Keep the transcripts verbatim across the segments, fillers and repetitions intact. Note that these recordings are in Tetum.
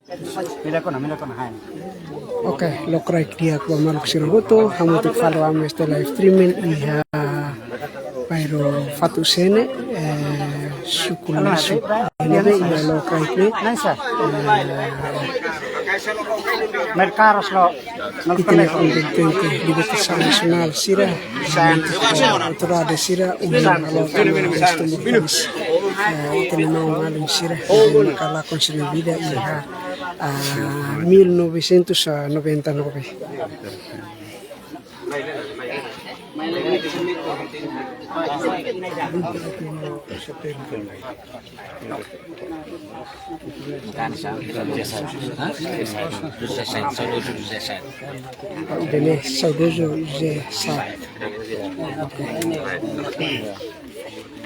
Mira kona, mira kona, hai. Oke, lokraik di'ak ba maluk sira hotu, hamutuk fali ba ami iha live streaming iha bairru Fatu Sene, eh, suku Lisu. Ne'ebé iha lokraik ne'e, eh, Merkaros lo, ita-nia kombetente libertasaun nasionál sira, autoridade sira, ulang alo tama, eh, ita-nia maun-alin sira, eh, maka lakon sira-nia vida iha, ah, mil novecentos e noventa e nove. Ida-ne'e saudozu José Sá.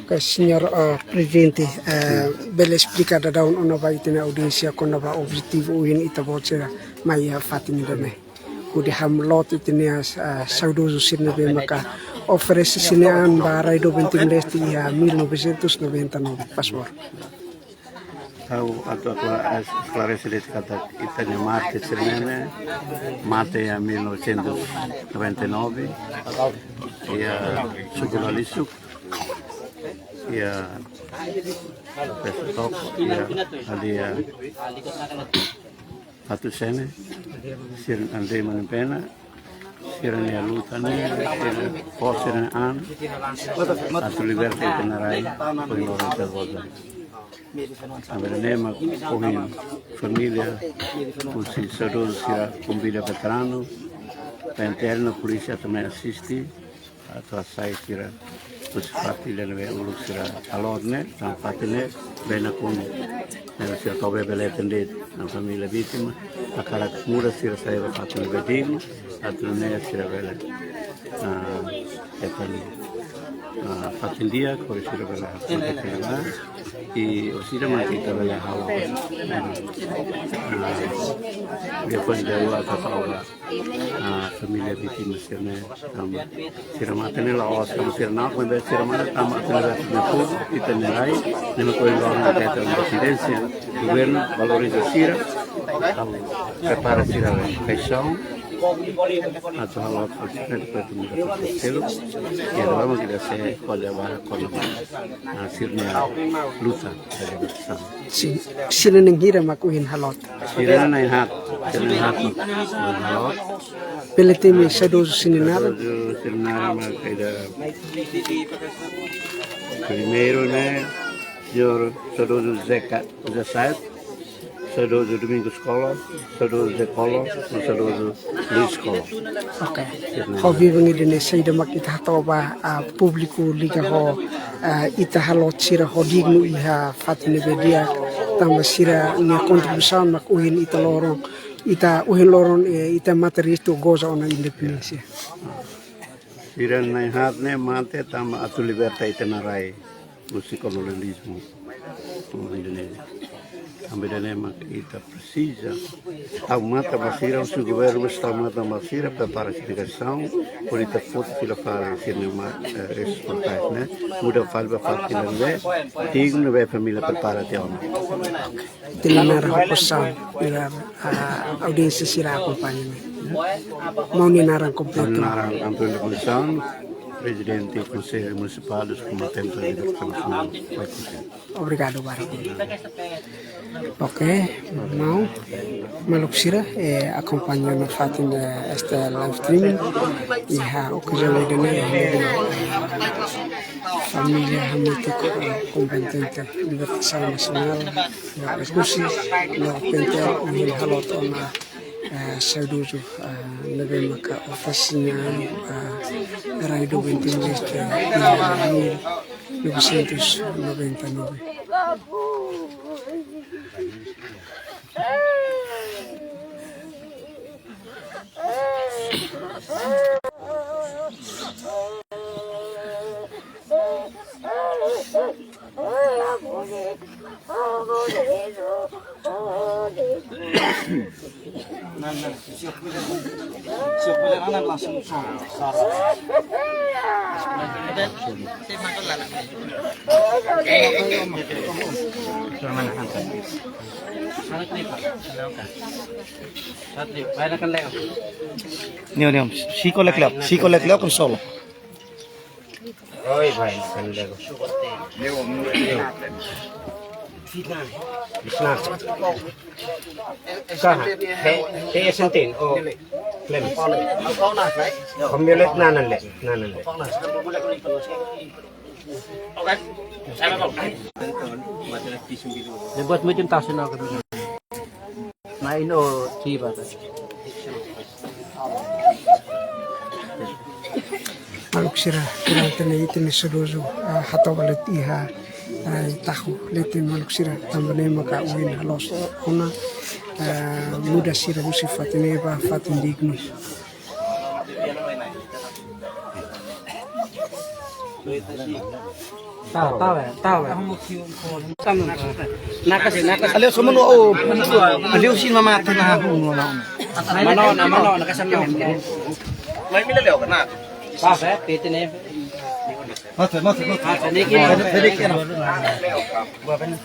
Oke, señór, eh, prezidente, eh, bele esplika daudaun ona ba ita-nia audiénsia kona-ba objetivu ohin ita-boot sira mai iha fatin ida-ne'e hodi hamlote ita-nia, eh, saudozu sira ne'ebé maka oferese sira-nia an ba rai doben Timor-Leste iha mil novecentos e noventa e nove, por favór. Ha'u atu, atu esklarese de'it katak ita-nia mártir sira-ne'e mate iha mil novecentos e noventa e nove, iha suku Lalisuk, iha Pesa Toko, iha aldeia Fatu Sene, sira-nia aldeia Manu Pena, sira-nia luta ne'e, sira fó sira-nia an atu liberta ita-nia rai, foin loron ita goza. Tanba ne'e mak ohin família, husi saudozu sira, konvida veteranu, P N T L no polísia atu mai asiste, atu hasai sira husi fatin ida ne'ebé uluk sira halo ne'e, tanba fatin ne'e bee nakonu. Ne'e sira tau bee bele atende, no família vítima hakarak muda sira sai ba fatin ne'ebé dignu, atu nune'e sira bele, ah, hetan, ah, fatin di'ak, hodi sira bele hetan, i orsida mak ita bele halo. Ah, depois de agora, ah, família vítima sira-ne'e, tanba sira mate ne'e la'ós tanba sira na'ok, maibé sira mate tanba atu liberta ita-nia povu, ita-nia rai, ne'e mak ohin loron ita hetan independénsia, governu valoriza sira, atu prepara sira kaixaun, atu halo sira-nia pretu muda selu, i agora mak ita sei ko'alia ba kona-ba, ah, sira-nia luta ba libertasaun. Sin, sira na'in hira mak ohin halo? Sira na'in haat, sira na'in haat mak ohin halo. Bele temi saudozu sira-nia naran? Saudozu sira-nia naran mak ida, primeiru ne'e, señór saudozu Zeca, José Sá, saudozu Domingos Collor, saudozu Zé Collor, no saudozu Luís Collor. Oke. Ho biban ida-ne'e saida mak ita hato'o ba, ah, públiku liga ho, ah, ita haloot sira ho dignu iha fatin ne'ebé di'ak, tanba sira-nia kontribuisaun mak ohin ita loron, ita ohin loron, eh, ita mate ristu goza ona independénsia. Sira na'in haat ne'e mate tanba atu liberta ita-nia rai husi kolonializmu Indonézia. Tanba ida-ne'e mak ita presiza tau matan ba sira, husi governu mós tau matan ba sira, prepara sira-nia kaixaun, hodi ita foti fila fali sira-nia ma-, eh, restos mortais ne'e, muda fali ba fatin ne'ebé dignu, ne'ebé família prepara tiha ona. Ita-nia naran ho pozisaun, ita, ah, audiénsia sira akompaña ne'e. Maun nia naran kompletu? Naran António Conceição, Prezidente Konsellu Munisipál dos Kombatentes da Libertasaun Nasionál, Oekusi. Obrigadu barak. Oke, maun, maluk sira, eh, akompaña ona fatin, eh, esta live streaming. Iha okaziaun ida-ne'e, eh, família hamutuk, eh, Kombatente Libertasaun Nasionál, eh, Oekusi, no P N T L, ohin haloot ona, eh, saudozu, eh, ne'ebé maka oferese sira-nia an, eh, rai doben Timor-Leste, eh, iha mil novecentos e noventa e nove. Nio, nio, siko lek lek, siko lek lek, konsol. Oi, bhai, kan lego. Fitnah. Fitnah. Kaha, he, he sentin, oh, klem. Komilet nanan le, nanan le. Depois muito tahu sih nak. Main o tiba. Maluk sira, durante ne'e ita-nia saudozu, ah, hato'o ba leten iha, ah, tahu leten maluk sira, tanba ne'e maka ohin halo ona, ah, muda sira husi fatin ne'e ba fatin dignu. Tahu, tahu ya, tahu ya. Nakas, nakas. Alio semua no, oh, alio sin mama tena aku no na. Mano, na, mano, nakas mano. Mai mila leo kana. Pas ya, pete ne. Mas, mas, mas. Mas, ini kira. Buah benar.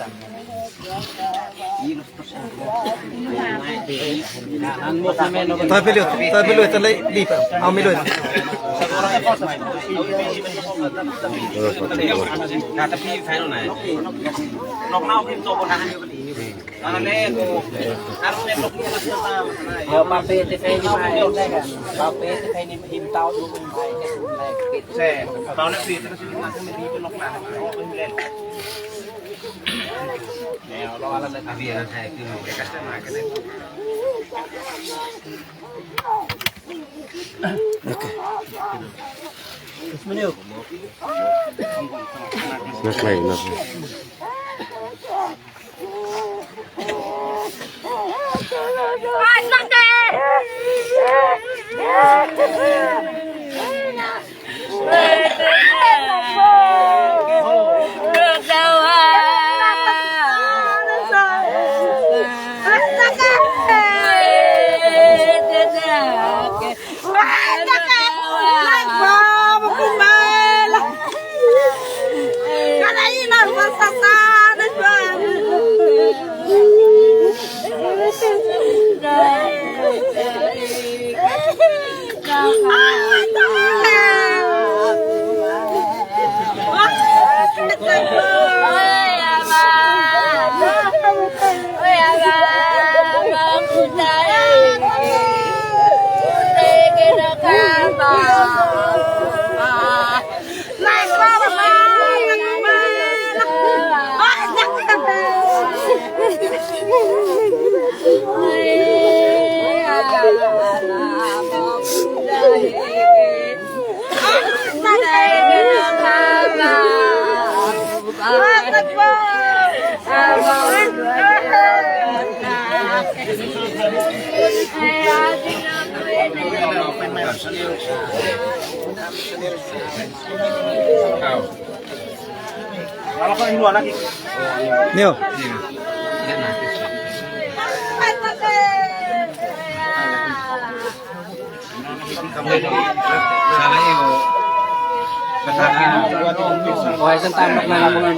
Tapi lu, tapi lu itu lagi di, ah, milu. Yo, Pape T V ini main, kan? Pape T V ini tahu dulu main, kan? Main. Oke. Nak lain, nak lain. Nio. Oe, sentang, nak, nak, nak.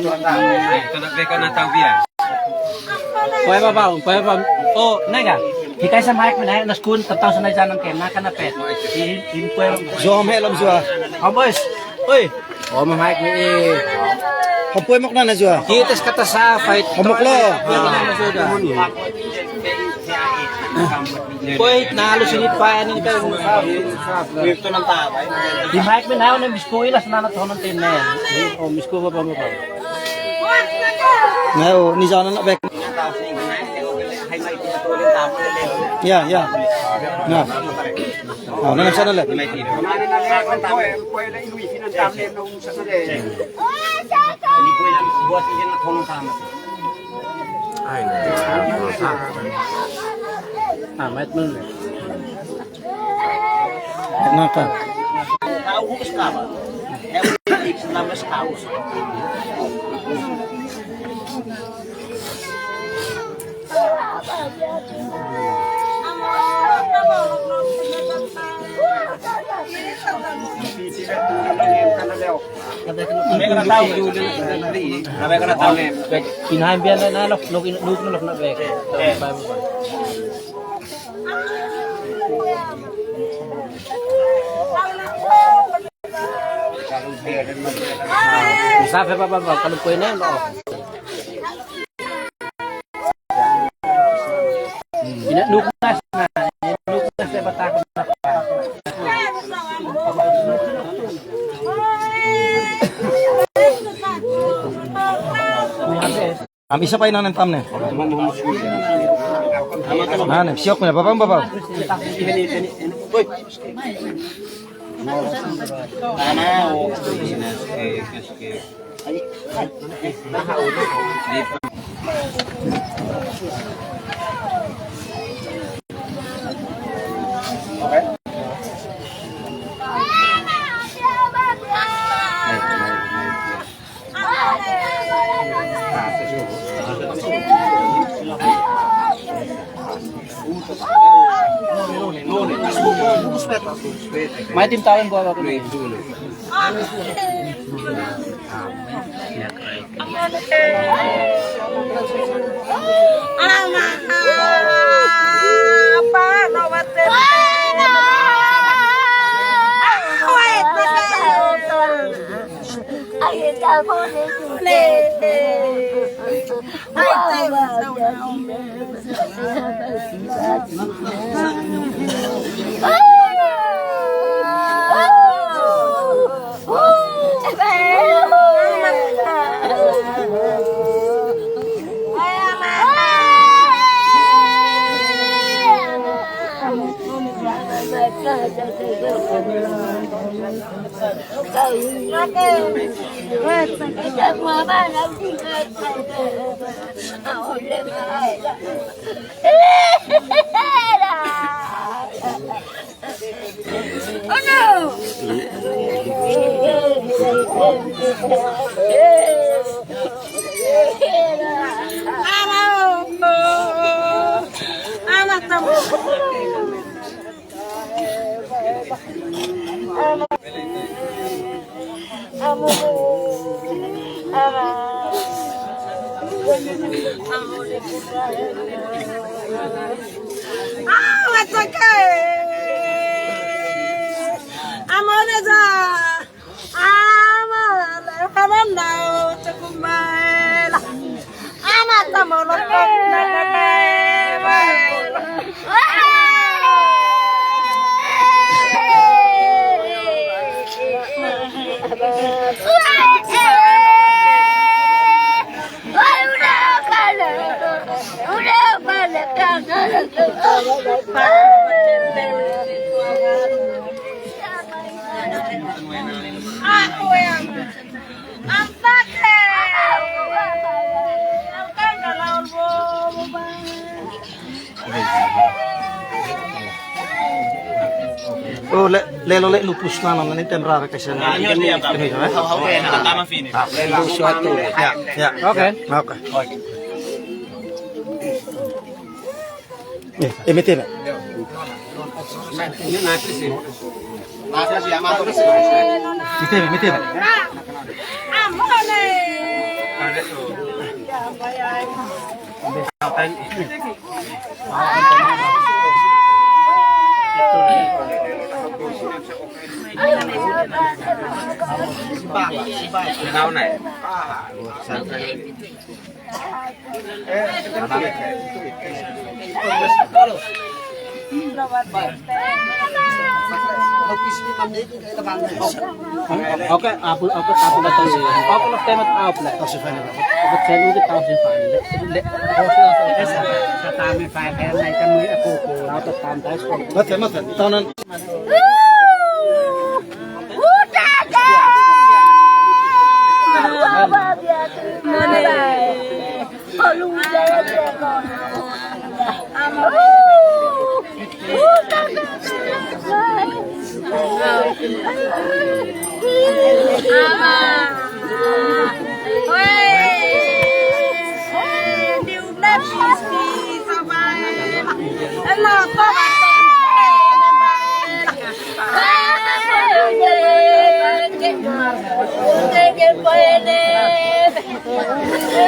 Oe, babau, oe, babau. Oh, nega. Kita sama hak mana, nas kun, tetap sana jangan kena, kena pet. Ini, ini, oe. Zoom helm, zoom. Abis. Oi. Oh, mamaik ni, eh. Ho puemok nana, Zua? Kita kata safai. Homok lo. Puemok nana, Zua. Oi, na lu sini pa, ini kita. Di mic me na, ne misko ila sana na tonan tene. Oh, misko ba, ba, ba. Na, oh, ni jana na bek. Ya, ya. Na. Oh, na sana le. Ah, mait nun. Kenapa? Tahu hukus kaba. Yang penting selama setahun. Pinahan biar na, na, lok, lok, lok, lok, lok, lok. Safe, Bapak, Bapak, kalau kue ini, no. Ini nukas, nah, ini nukas saya patah. Ami siapa ini, nanti tamne? Nah, nih, siok nih, Bapak, Bapak. Mai tim talent gua waktu ini. Ah, what's okay? Amor, Amale, hamam nau cakumaila. Ama tamolo kok na kakai baila. Oh, le, lelo le lupus nana nani tem rara kaisa na. Ah, ini dia, Pak. Ini, ya? Oke, nah, pertama finish. Ah, lelo suatu. Ya, ya. Oke. Oke. Eh, eh, mete, mete. Mete, mete. Oke, apu, oke, apu la tosi. Oke, lo tema apu la tosi fani. Oke, selu ke tosi fani. Le, le. Sa tami fai, fai, nai kan nui aku ku. Mate, mate, tanan.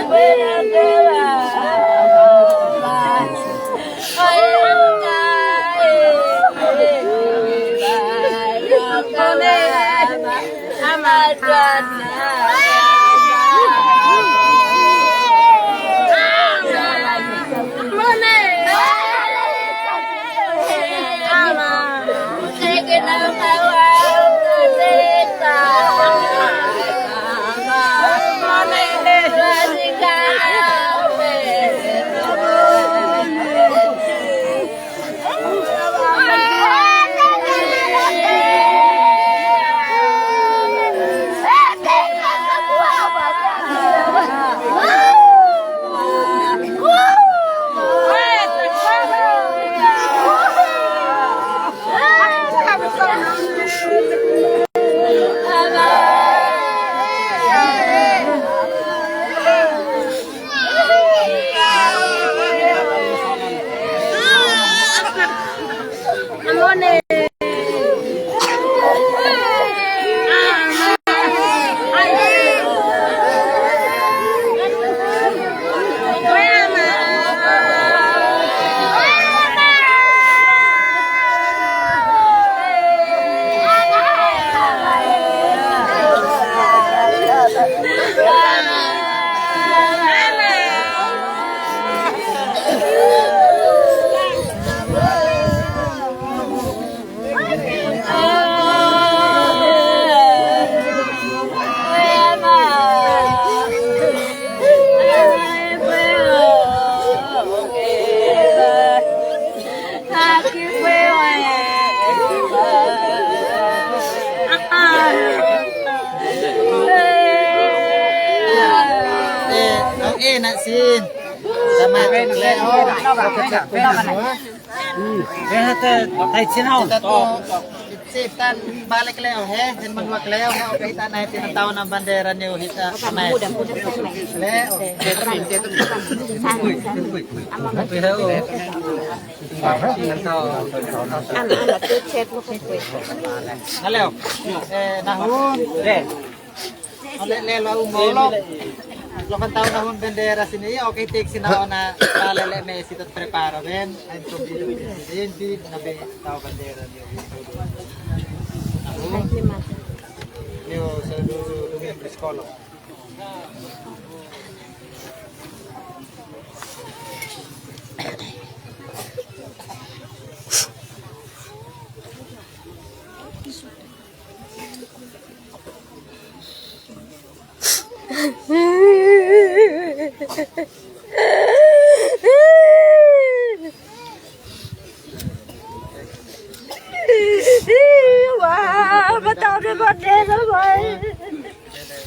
Eh, eh, nak sin. Sama tu, Leo. Ita tu, ita tan balik Leo, he. Den manuak Leo, he. Oke, ita naik, ita tau na bandeira ni, ita naik. Leo. Ana, ana, tu chat mo ko. Halo. Eh, nahun. Ole le lo molok. Lo kan tau nahun bandeira sini, ya, oke, tek sina ona, ta lele me si tot prepara, ben. Ai, tu bi, ben, bi, na be, tau bandeira, ya. Nahun. Yo, saludu, saludu, ben, psikólogo. Wah, betul di bandeira, boy.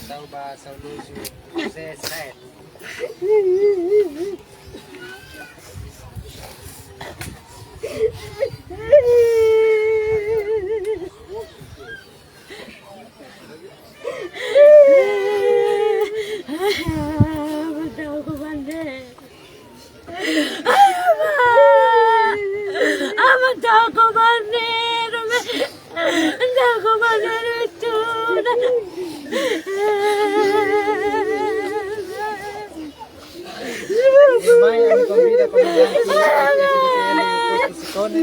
Tau ba, saludu, José Israel. Ama, ama, tau ko bandeira, tau ko bandeira, tuna. Irmã, ami konvida komandante S D L, postu Sicone,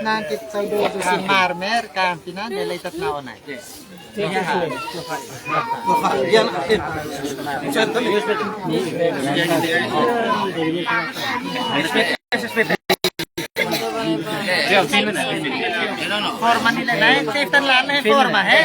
Nang kit saudozu si Marmer, Kampina, dele itat na ona. Forma ni le nai, teftan la le forma, he?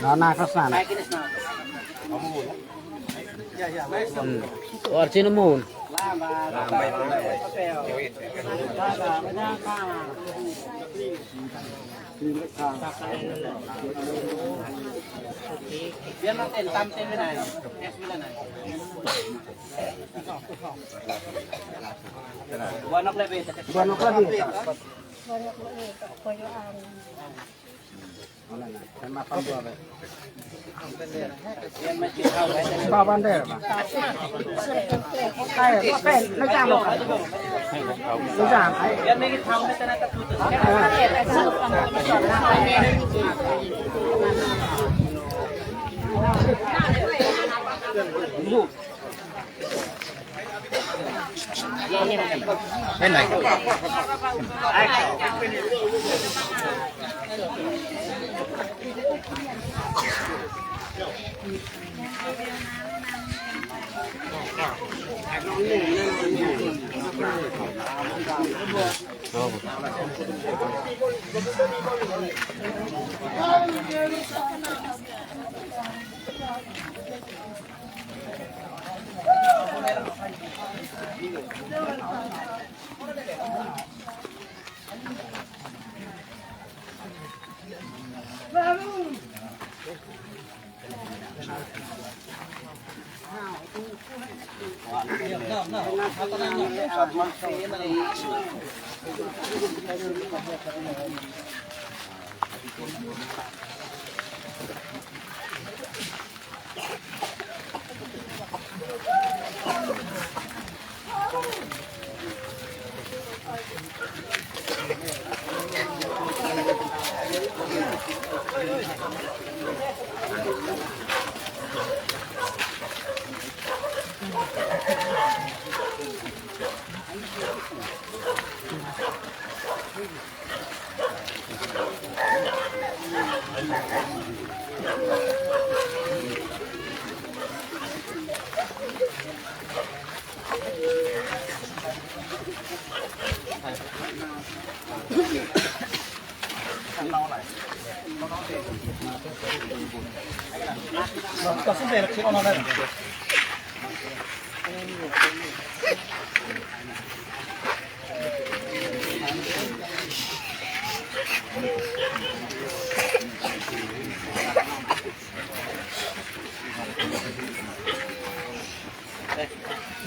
Na, na, kas na, na. Hmm. Or sino mun? Buat nok lebih. Ba bandera, ba. Ai, ba pen, na jam, ba. Na jam, ai.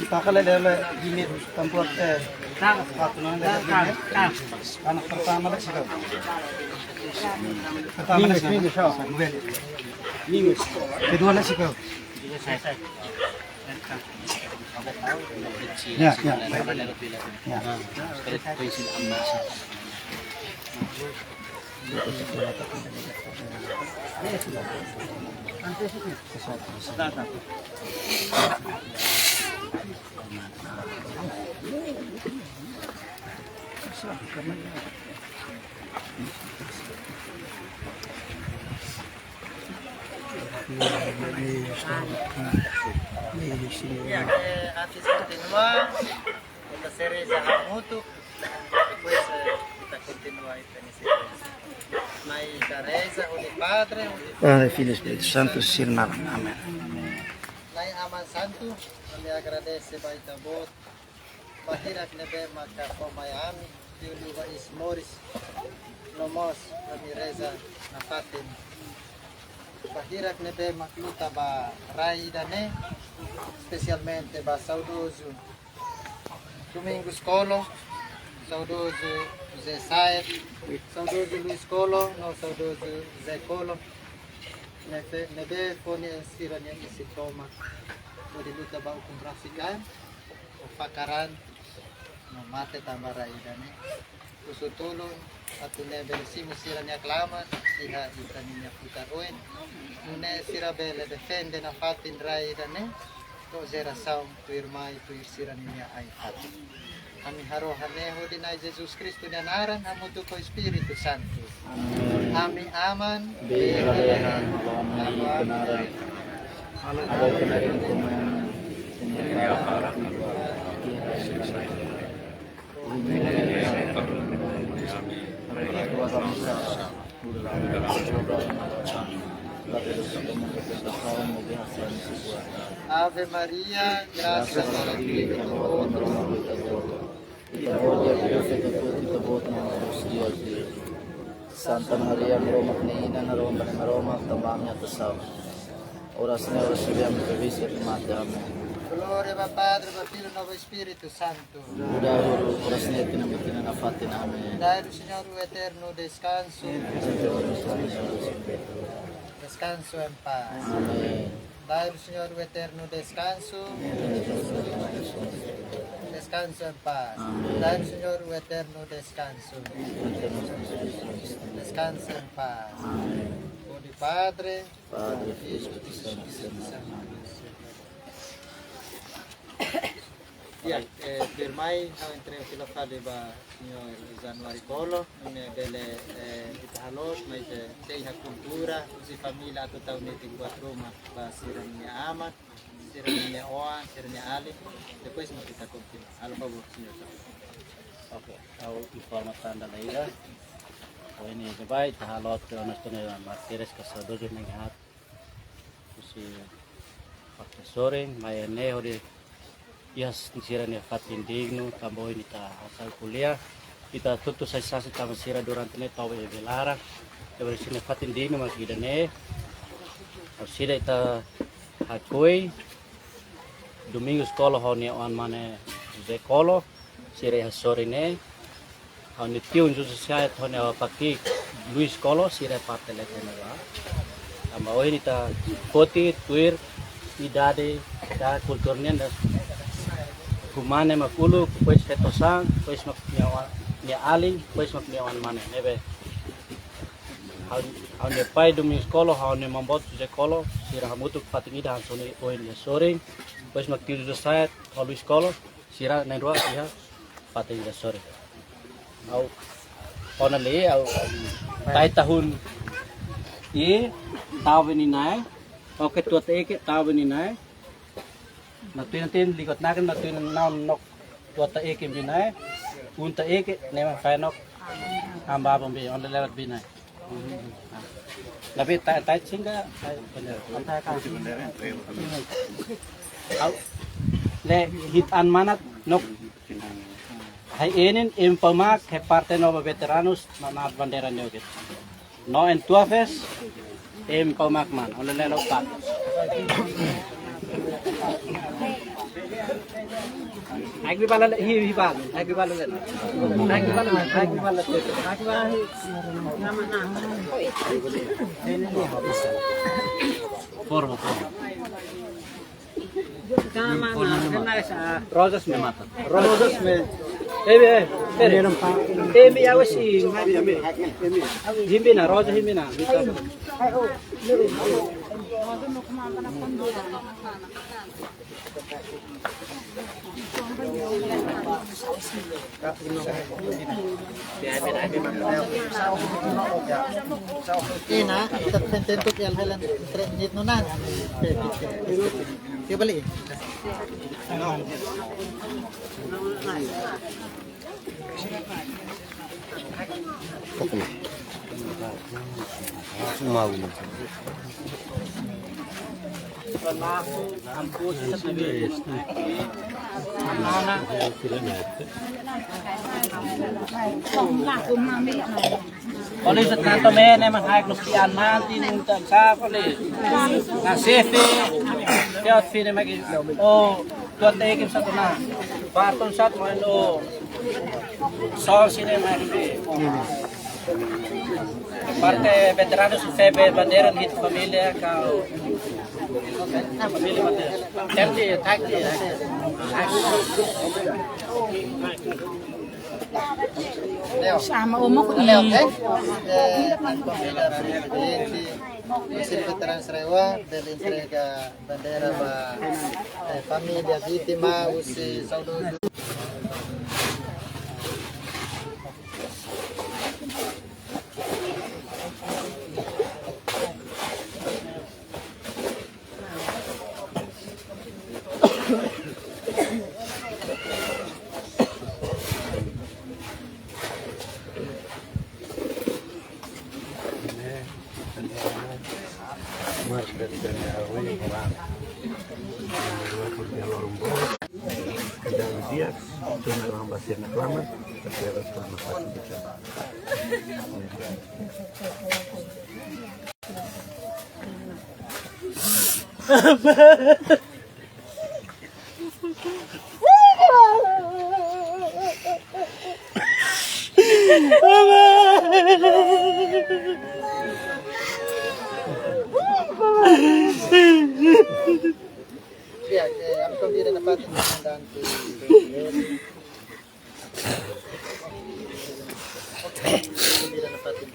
Ita kala lele gini tempat, eh, waktu nang lele gini. Anak pertama lagi sih kau. Pertama lagi sih. Kedua lagi sih kau. Ya, ya, baik. Ya. Ya, eh, antes kontinua, ita sei reza hamutuk, depois, eh, ita kontinua ita-nia reza. Mai ita reza, hodi Padre, hodi Pai, Filho, Espírito Santu, sira-nia naran. Amen. Na'i Aman Santu, ami agradese ba Ita-Boot, ba hirak ne'ebé maka fó mai ami, liuliu ba iis moris, no mós ami reza nafatin. Ba hirak ne'ebé mak luta ba rai ida-ne'e, espesialmente ba saudozu Domingos Colo, saudozu José Saed, saudozu Luis Colo, no saudozu José Colo. Ne'ebé, ne'ebé fó nia, sira-nia isin tomak hodi luta ba ukun rasik an, no fakar an, no mate tanba rai ida-ne'e. Husu tulun atu ne'e bele simu sira-nia klamar iha ita-nia futar oin. Nune'e sira bele defende nafatin rai ida-ne'e to'o jerasaun tuirmai tuir sira-nia ain-fatin. Ami harohan ne'e hodi Na'i Jesus Kristu nia naran hamutuk ho Espíritu Santu. Ami Aman, bele lalehan, lalehan, lalehan. Ave Maria, graça para ti, Ita-Boot iha profeta, Ita-Boot iha profeta, Ita-Boot iha Santa Maria, Maromak nia inan, harohan ba Maromak, tanba ami nia orasaun. Oras ne'e, oras ne'ebé ami servisu iha mate. Amen. Glória ba Padre, ba Filho, no ba Espíritu Santu. Nu'udar oras ne'e, tinan ba tinan nafatin. Amen. Dai do Senhor o eterno descanso. Descanso em paz. Amen. Dai do Senhor o eterno descanso. Descanso em paz. Amen. Dai do Senhor o eterno descanso. Descanso em paz. Amen. Glória Padre, Padre, Filho, Espíritu Santo. Ya, eh, tuirmai, ha'u entrega fila fali ba señór Januário Colo, nune'e bele, eh, ita halo, mas, eh, sei iha kultura, husi família atu tau netik buat ruma ba sira-nia aman, sira-nia oan, sira-nia alin, depois mak ita kontinua. Halo favór, señór. Oke, ha'u informa tan dala ida. Ohin ne'e ita bá, ita halo tiha ona ita-nia mártires ka saudozu na'in-haat. Husi parte sorin, mai ne'e hodi iha sira-nia fatin dignu, tanba ohin ita hasa'e ko'alia. Ita tutu sai sasin tanba sira durante ne'e tau iha bee laran. Ita bele sira-nia fatin dignu mak ida-ne'e. Orsida ita hakoi Domingos Colo ho nia oan-mane José Colo, sira iha sorin ne'e. Ha'u-nia tiun José Saed ho nia apá ki'ik Luis Colo, sira parte leten ne'ebá. Tanba ohin ita foti tuir idade ka kultura nian, fumane mak uluk, depois feto-saan, depois mak nia oan, nia alin, depois mak nia oan-mane. Ne'ebé ha'u, ha'u-nia pai Domingos Colo, ha'u-nia maun-boot José Colo, sira hamutuk fatin ida hanesan ohin iha sorin. Depois mak tiu José Saed ho Luis Colo, sira na'in-rua iha fatin ida sorin. Ha'u ona le, ha'u, ha'u, tai tahun i, tau beni nai, oke, tua te eke, tau beni nai. Na tuir nanti ligot nakan, na tuir naon nok tua te eke beni nai, un te eke, ne'e mak fai nok, amba bom be, ona lewat beni nai. Tapi tai, tai singa, tai bener. Ha'u, le hit an manat nok. Hai enin, imi pau mak, he parte no ba veteranus, no na bandeira neo get. No en tua vez, imi pau mak man, ole lelo pak. Ai bi bala le, hi, hi bala, ai bi bala le. Ai bi bala le, ai bi bala le. Ai bi bala hi. Forma, forma. Rosas me mata. Rosas me. Eh, eh, eh. Eh, mi awas i. Himbina, rosa himbina. Ina, ita tentu ke hal-hal yang nit nunan. Oke, balik. Mau. Oleh setan to me ne mah hai klub ti an manti ning tam sa oleh. Na sefe. Tiot fine magi. Oh, tuan te kim satu na. Baton sat mo no. Sol sine magi. Parte veteranu su febe bandera hit família kau. Família mate. Tem de ataque. Sama umuk i. Leo, eh? Eh, família presidente, husi veteranu Sarewa, bele entrega bandeira ba, eh, família vítima, husi saudozu. Ya, eh, ami konvida nafatin komandante. Konvida nafatin.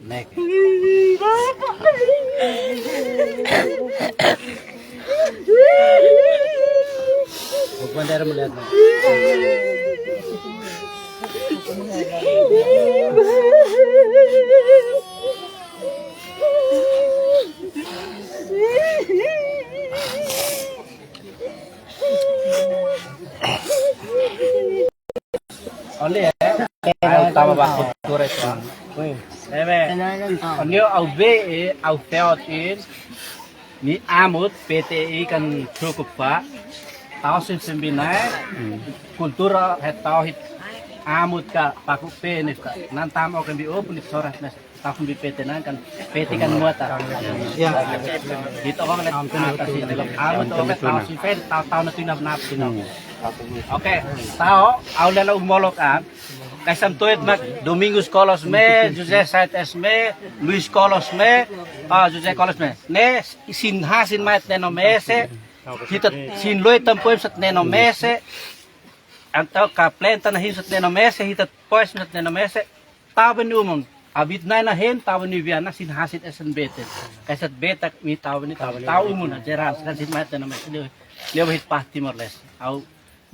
Nek. Bukan daerah melihat, Nek. Oleh, eh? Ai, tama ba kultura itu. Oi. Eme. Onyo au be, eh, au teot in. Ni amut P T I kan cukup ba. Tau sin sembinai. Kultura het tau hit amut ka paku pe ni ka. Nan tam o kan bi op ni sora nes. Tahun bi P T nan kan, P T kan muat ah. Ya. Di toko kan atas itu. Amu toko kan tahu si P T, tahu tahu nanti nap nap sino. Oke, tahu, au lela umolok an. Kaisam toit mak Domingos Kolos Mee, José Saites Mee, Luis Kolos Mee, ah, José Kolos Mee. Ne'e sin hasin mai tiha ona Mee se, ita sin loit tan poem sat tiha ona Mee se, entaun ka plenta na hin sat tiha ona Mee se, ita poes sat tiha ona Mee se, tau ba nia umum. Abit nai na hin, tau ba nia biana sin hasin S N B T. Kaisat beta mi tau ba nia tau, tau umum na jeral, kan sin mai tiha ona Mee se, leu, leu hit pah Timor-Leste. Au,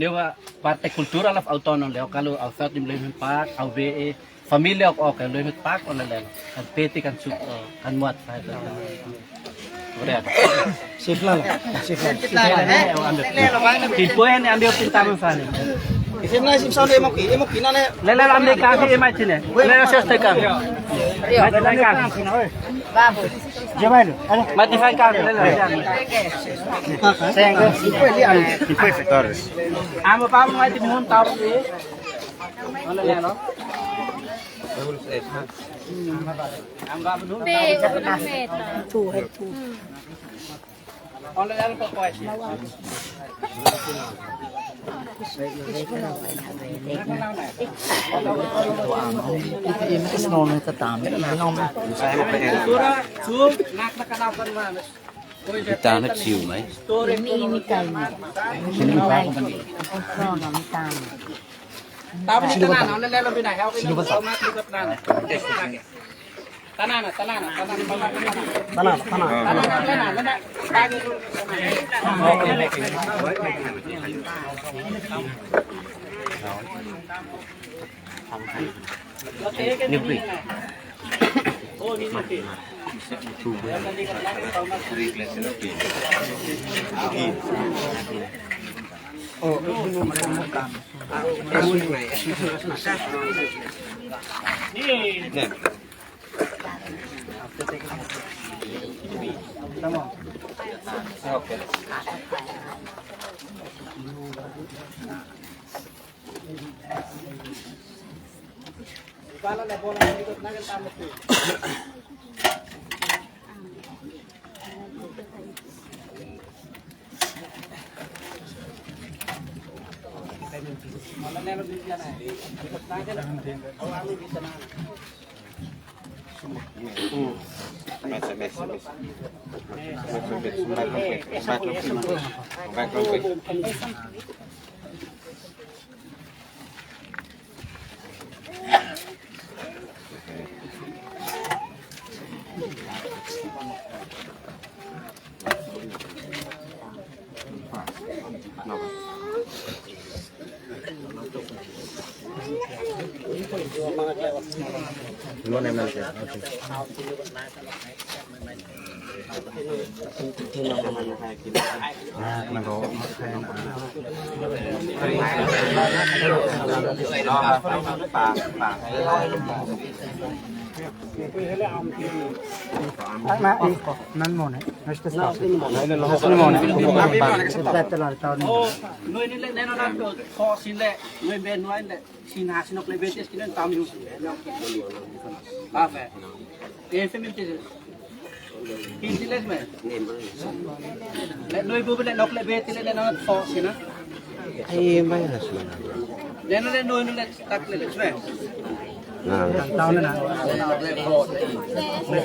leu ba parte kultura la autónomo leu, kalau au sat im leu hit pah, au be, eh, família ok, ok, leu hit pah, ona leu. Kan peti kan suk, oh, kan muat, kan. Obrigadu. Sif lalo, sif lalo. Timpu ne'e ami pinta mai fali. Isi na sim sound emo ki, emo ki na ne. Lele ambil kaki, ema sini. Lele sos tekan. Mai tekan. Babu. Jemailo, ada. Mai tekan. Lele. Sengke. Timpu li anu. Timpu efektor. Amo pamu mai timun tau. Lele no. Pe, ornamenta. Tu, tu. Ita na siu mai. Ini, ini kain. Sini, Pak. Ini kain. Tanana, tanana, tanana. Ana, eh, nan mone, neste stasi. Nan mone. Betul, tahun ini. Oh, no ini le, neno nan ko, ko sin le, no ben no le, sin hasin ok le betes kinen tam yu. Apa? Eh, femites. Kinti les me. Le, no ibu le nok le beti le, neno ko sina. Ai, mai na sina. Neno le, no, no le, tak le, le, sue. Nah. Tahun na.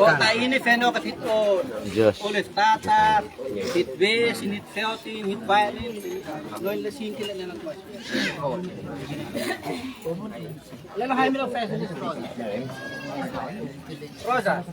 Kota ini feno ke tito. Just. Oleh tata, hit bass, hit felting, hit violin. No le singkil le nan. Lelo hai milo fes. Rosa.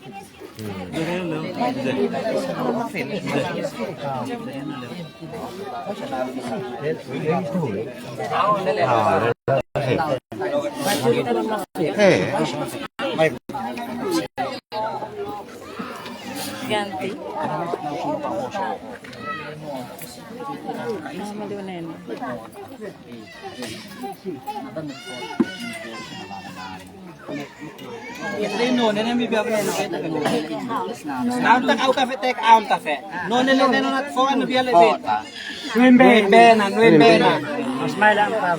Ganti. Sama dengan ini. Ita no, ne'e ne'e mi biar no, no, no. Aun ta kau kafe tek, aun kafe. No, ne'e ne'e ne'e no, no, fo no biar le beti. Nuin be, be na, nuin be na. Mas mai lang pa.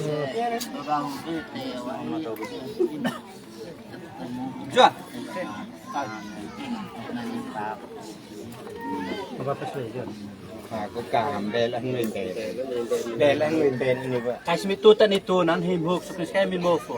Jua. Apa pas le, Jua? Aku kaham bela nuin be. Bela nuin be ini ba. Kasih mi tutan itu nan him hook, sukses kayak mi mofo.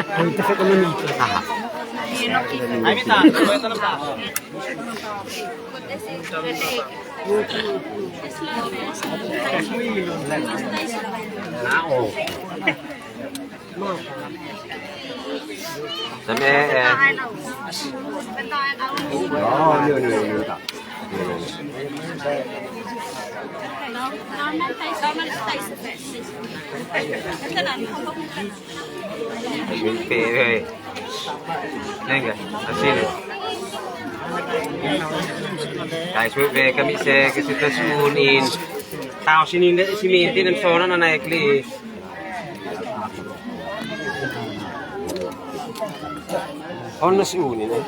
Aha. Também é. Oh, não, não, não, tá. Nengga, así. Guys, we be kami se ke sita sunin. Tau sini ne sini tinan sona na naik li. Ona si uni ne.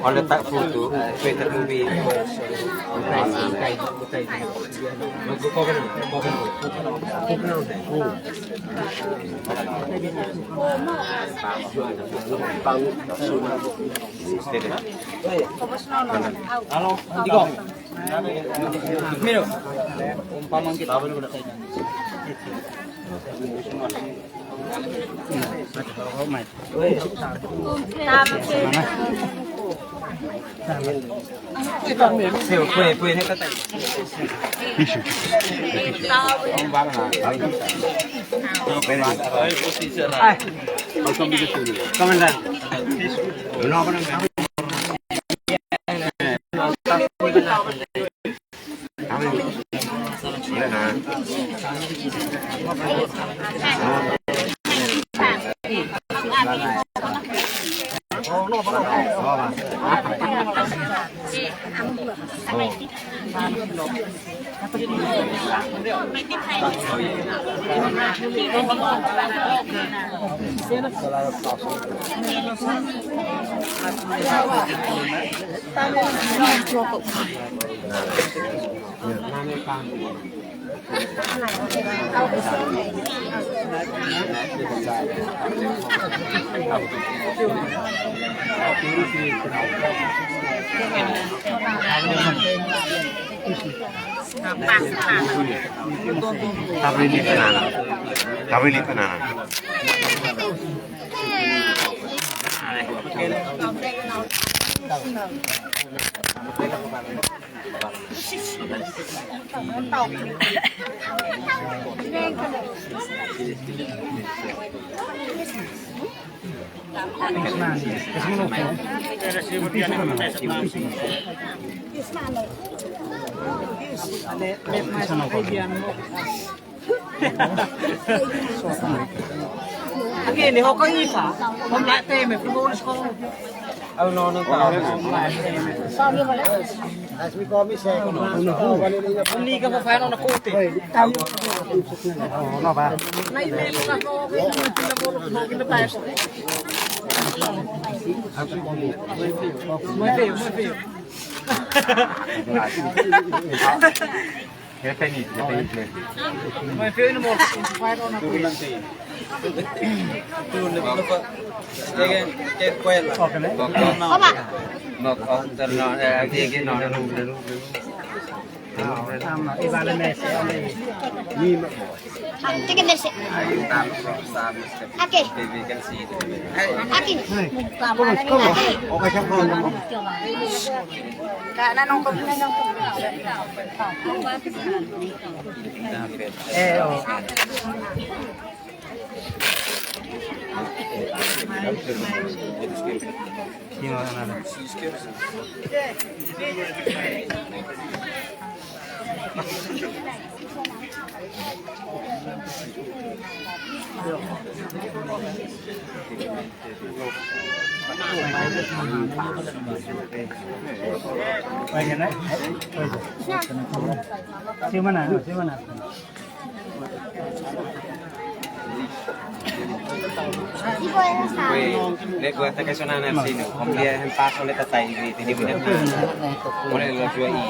Oleh tak foto, foto lebih. Halo, Tiko. Miro. Umpama kita. Tabri ni tanana. Tabri ni tanana. Oke, ini hoko ipa. Kom la teme, fútbol sekolah. Anu, no, no, no. Liga ba fano na kote. No, no, ba. Mai, mai, mai, mai, mai, mai, mai, mai, mai. Muy feo, muy feo. Repeni, repeni, repeni. Mas veio no morto, não vai dar na coisa. Oke, né? Não, não, não, é, aqui, aqui, não, não, não, não. Não, não, não, não. Ni ma. Oke. Oke. Eh, oh. Semana, no, semana. Oi, le gua ta kesona na sini. Kom dia hem paso le ta tai ini, ini benar na. Boleh lo jual ini.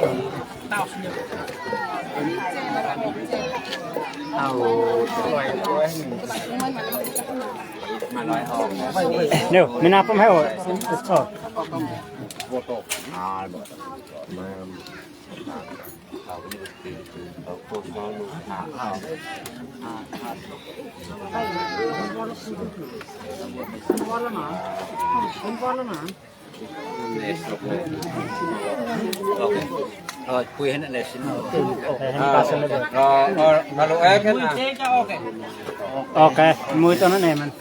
Yo, mina apa mai o? Oh. Oh, kui hene ne sini. Oh, oh, kalau eh kan, ah. Oke, muito na neman.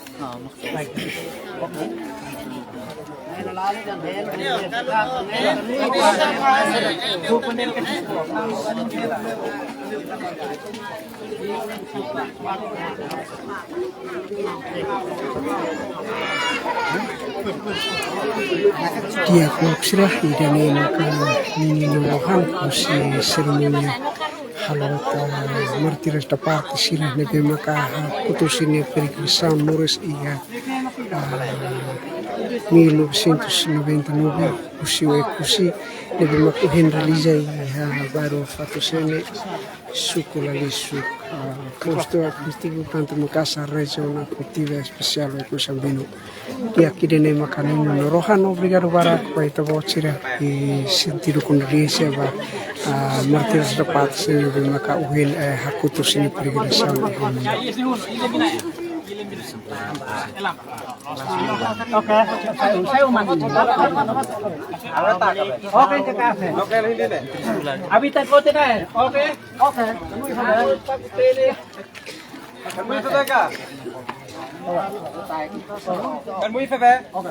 Di'ak, maun sira, ida-ne'e maka menino rohan husi serimónia halo rota mártires da pátria sira ne'ebé maka hakotu sira-nia peregrinasaun moris iha, ah, mil novecentos e noventa e nove, husi Oekusi, ne'ebé maka ohin realiza iha bairru Fatusene, suku Lalisuk, ah, postu administrativu Tantu Makassar, rejiaun administrativa espesiál Oekusi Ambeno. Di'ak, ida-ne'e maka menino rohan, obrigadu barak ba ita-boot sira, i sentidu kondolénsia ba, ah, mártires da pátria sira ne'ebé maka ohin, eh, hakotu sira-nia peregrinasaun. Oke, oke, oke. Habita kote na, eh? Oke, oke. Kan mui febe ka? Kan mui febe? Oke.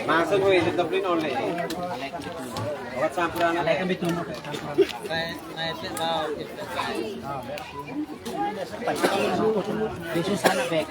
Masa mui itu tapi nol le. Awak sampurana le. Kan bitu. Yesus anak baik.